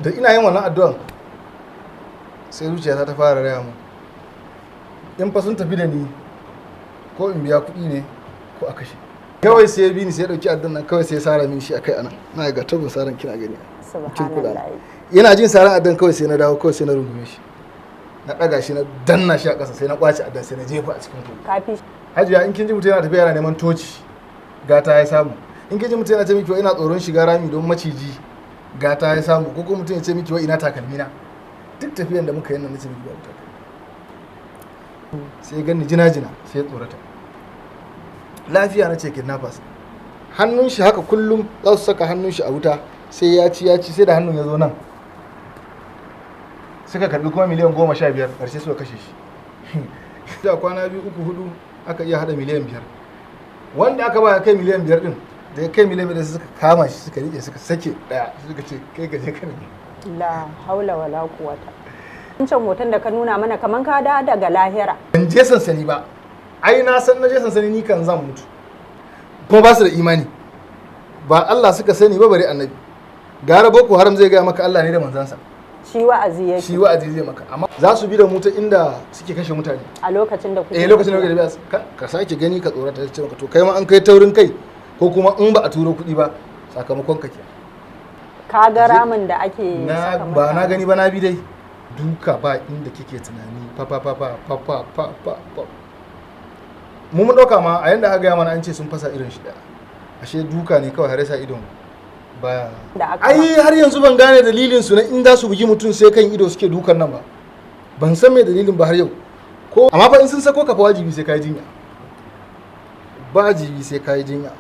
Da ina yin wannan addu'an, sai zuciyata ta fara raya mu, in fa sun tafi da ni, ko in biya kuɗi ne ko a kashe. Kawai sai ya bi ni, sai ya ɗauki addan nan, kawai sai ya sara min shi akai anan. Na ga tabin saran, kina gani, kin kula. Subhanallah. Yana jin saran addan, kawai sai na dawo, kawai sai na rungume shi, na ɗaga shi, na danna shi a ƙasa, sai na ƙwace addan, sai na jefa a cikin kogi. Kafi. Hajiya, in kin ji mutum yana tafiya yana neman toci, gata ya samu. In kin ji mutum yana ce miki wai ina tsoron shiga rami don maciji, gata ya samu. Ko kuma mutum ya ce miki wai ina takalmi na, duk tafiyan da muka yi nan, nace miki babu takalmi, sai ganni jina jina, sai ya tsorata. Lafiya? Na ce kidnappers. Hannun shi haka kullum za su saka hannun shi a wuta, sai ya ci, ya ci, sai da hannun ya zo nan. Suka karbi kuma miliyan 15, ƙarshe suka kashe shi. Da kwana biyu, uku, hudu, aka iya hada miliyan 5. Wanda aka ba ya kai miliyan 5 din, da ya kai miliyan 5 sai suka kama shi, suka rike, suka sake daya, suka ce kai ka je ka nemi. La haula wala quwwata. Wancan hoton da ka nuna mana, kaman ka da daga lahira. Ban je sansani ba. Ai na san na je sansani ni kan zan mutu. Kuma ba su da imani, ba Allah suka sani ba bare Annabi. Gara Boko Haram zai gaya maka Allah ne da manzansa. Shi wa'azi yake. Shi wa'azi zai maka, amma za su bi da mu ta inda suke kashe mutane. A lokacin da kuke Eh, lokacin da kuke tafiya, ka sake gani ka tsorata, ta ce maka to kai ma an kai taurin kai, ko kuma in ba a turo kuɗi ba, sakamakon ka ke. Ka ga ramin da ake na saka ba na mutane. Gani ba, na bi dai duka ba inda kike tunani, fa fa fa fa fa fa fa fa fa. Mu mun ɗauka ma a yanda aka gaya mana an ce sun fasa irin shi ɗaya, ashe duka ne kawai har yasa idon baya. Da aka Ai har yanzu ban gane dalilin su na in za su bugi mutum sai kan ido suke dukan nan ba. Ban san me dalilin ba har yau ko. Amma fa in sun sako ka fa, wajibi sai kai jinya, wajibi sai kai jinya.